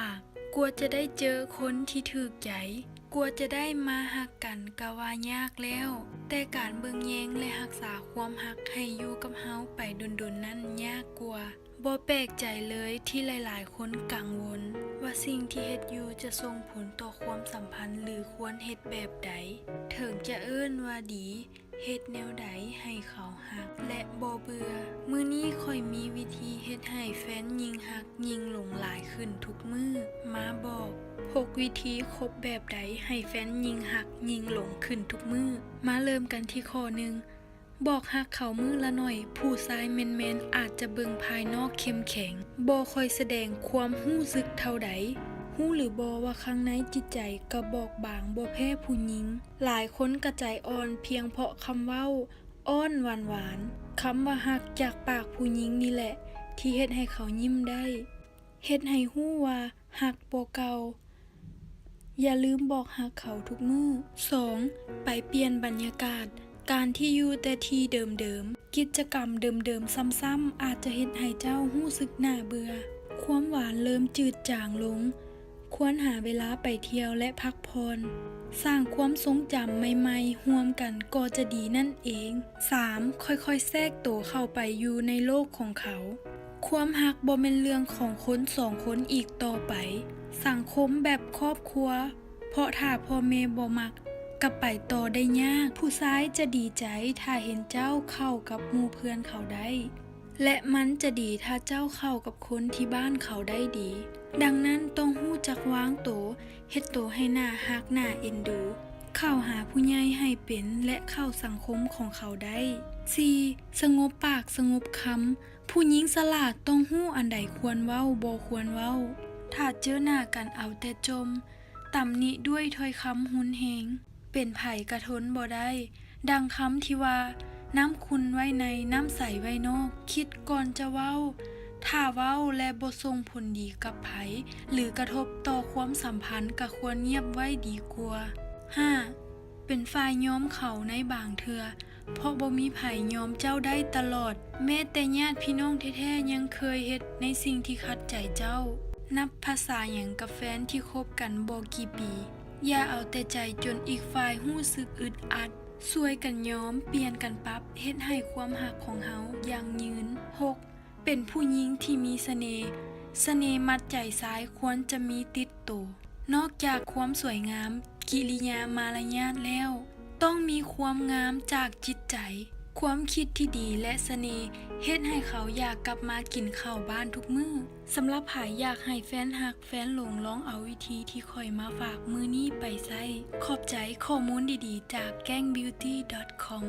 າກ. ກວ່າຈະໄດ້ເຈີຄົນທີ່ຖືກໃຈ, ກວ່າຈະໄດ້ມາຮັກກັນກະວ່າຍາກແລ້ວ, ແຕ່ການເບິ່ງແຍງ ແລະ ຮັກສາຄວາມຮັກໃຫ້ຢູ່ກັບເຮົາໄປດົນໆນັ້ນຍາກກວ່າ. ບໍ່ແປກໃຈເລີຍທີ່ຫຼາຍໆຄົນກັງວົນວ່າສິ່ງທີ່ເຮັດຢູ່ຈະສົ່ງຜົນຕໍ່ຄວາມສຳພັນ ຫຼື ຄວນເຮັດແບບໃດ. ເຖິງຈະເອີ້ນວ່າດີ, ເຮັດແນວໃດໃຫ້ເຂົາຮັກ ແລະ ບໍ່ເບື່ອ? ມື້ນີ້ຂ້ອຍມີວິທີເຮັດໃຫ້ແຟນຍິ່ງຮັກຍິ່ງຫຼົງຫຼາຍຂຶ້ນທຸກມື້. ມາບອກ ຫົກວິທີຄົບແບບໃດໃຫ້ແຟນຍິ່ງຮັກຍິ່ງຫຼົງຂຶ້ນທຸກມື້. ມາເລີ່ມກັນທີ່ຂໍ້ໜຶ່ງ. ບອກຮັກເຂົາມື້ລະໜ້ອຍ. ຜູ້ຊາຍແມນໆອາດຈະເບິ່ງພາຍນອກເຂັ້ມແຂງ, ບໍ່ຄ່ອຍສະແດງຄວາມຮູ້ສຶກເທົ່າໃດ. ຮູ້ຫຼືບໍ່ວ່າຂ້າງໃນຈິດໃຈກໍບອບບາງບໍ່ແພ້ຜູ້ຍິງ? ຫຼາຍຄົນກໍໃຈອ່ອນພຽງເພາະຄຳເວົ້າ ອ້ອນຫວານໆ. ຄຳວ່າຮັກຈາກປາກຜູ້ຍິງນີ້ແຫຼະ ທີ່ເຮັດໃຫ້ເຂົາຍິ້ມໄດ້, ເຮັດໃຫ້ຮູ້ວ່າຮັກກວ່າເກົ່າ. ຢ່າລືມບອກຮັກເຂົາທຸກມື້. ສອງ, ໄປປ່ຽນບັນຍາກາດ. ການທີ່ຢູ່ແຕ່ທີ່ເດີມໆ, ກິດຈະກຳເດີມໆຊ້ຳໆ ອາດຈະເຮັດໃຫ້ເຈົ້າຮູ້ສຶກໜ້າເບື່ອ. ຄວາມຫວານເລີ່ມຈືດຈາງລົງ. ຄວນຫາເວລາໄປທ່ຽວ ແລະ ພັກຜ່ອນ. ສ້າງຄວາມຊົງຈຳໃໝ່ໆຮ່ວມກັນກໍຈະດີນັ້ນເອງ. ສາມ, ຄ່ອຍໆແຊກໂຕເຂົ້າໄປຢູ່ໃນໂລກຂອງເຂົາ. ຄວາມຮັກບໍ່ແມ່ນເລື່ອງຂອງຄົນສອງຄົນອີກຕໍ່ໄປ. ສັງຄົມແບບຄອບຄົວ, ເພາະຖ້າພໍ່ແມ່ບໍ່ມັກ, ກໍໄປຕໍ່ໄດ້ຍາກ. ຜູ້ຊາຍຈະດີໃຈຖ້າເຫັນເຈົ້າເຂົ້າກັບໝູ່ເພື່ອນເຂົາໄດ້. ແລະ ມັນຈະດີຖ້າເຈົ້າເຂົ້າກັບຄົນທີ່ບ້ານເຂົາໄດ້ດີ. ດັ່ງນັ້ນ, ຕ້ອງຮູ້ຈັກວາງໂຕ, ເຮັດໂຕໃຫ້ໜ້າຮັກໜ້າເອັນດູ, ເຂົ້າຫາຜູ້ໃຫຍ່ໃຫ້ເປັນ ແລະ ເຂົ້າສັງຄົມຂອງເຂົາໄດ້. ສີ່, ສະຫງົບປາກສະຫງົບຄຳ. ຜູ້ຍິງສະຫຼາດຕ້ອງຮູ້ອັນໃດຄວນເວົ້າ, ບໍ່ຄວນເວົ້າ. ຖ້າເຈີໜ້າກັນເອົາແຕ່ຈົ່ມ, ຕຳໜິດ້ວຍຖ້ອຍຄຳຮຸນແຮງ. ເປັນໃຜກະທົນບໍ່ໄດ້. ດັ່ງຄຳທີ່ວ່າ, ນ້ຳຂຸ່ນໄວ້ໃນ, ນ້ຳໃສໄວ້ນອກ. ຄິດກ່ອນຈະເວົ້າ. ຖ້າເວົ້າແລ້ວບໍ່ສົ່ງຜົນດີກັບໃຜ ຫຼື ກະທົບຕໍ່ຄວາມສຳພັນ, ກະຄວນງຽບໄວ້ດີກວ່າ. ຫ້າ, ເປັນຝ່າຍຍອມເຂົາໃນບາງເທື່ອ, ເພາະບໍ່ມີໃຜຍອມເຈົ້າໄດ້ຕະຫຼອດ. ແມ້ແຕ່ຍາດພີ່ນ້ອງແທ້ໆຍັງເຄີຍເຮັດໃນສິ່ງທີ່ຂັດໃຈເຈົ້າ. ນັບພາສາຫຍັງກັບແຟນທີ່ຄົບກັນບໍ່ກີ່ປີ. ຢ່າເອົາແຕ່ໃຈຈົນອີກຝ່າຍຮູ້ສຶກອຶດອັດ. ຊ່ວຍກັນຍອມ, ປ່ຽນກັນປັບ, ເຮັດໃຫ້ຄວາມຮັກຂອງເຮົາຢັ້ງຍືນ. ຫົກ, ເປັນຜູ້ຍິງທີ່ມີສະເໜ່. ສະເໜ່ມັດໃຈຊາຍຄວນຈະມີຕິດໂຕ. ນອກຈາກຄວາມສວຍງາມ, ກິລິຍາມາລະຍາດແລ້ວ, ຕ້ອງມີຄວາມງາມຈາກຈິດໃຈ. ຄວາມຄິດທີ່ດີ ແລະ ສະເໜ່ເຮັດໃຫ້ເຂົາຢາກກັບມາກິນເຂົ້າບ້ານທຸກມື້. ສຳລັບໃຜຢາກໃຫ້ແຟນຮັກແຟນຫຼົງ, ລອງເອົາວິທີທີ່ຂ້ອຍມາຝາກມື້ນີ້ໄປໃຊ້. ຂອບໃຈຂໍ້ມູນດີໆຈາກ gang beauty dot com.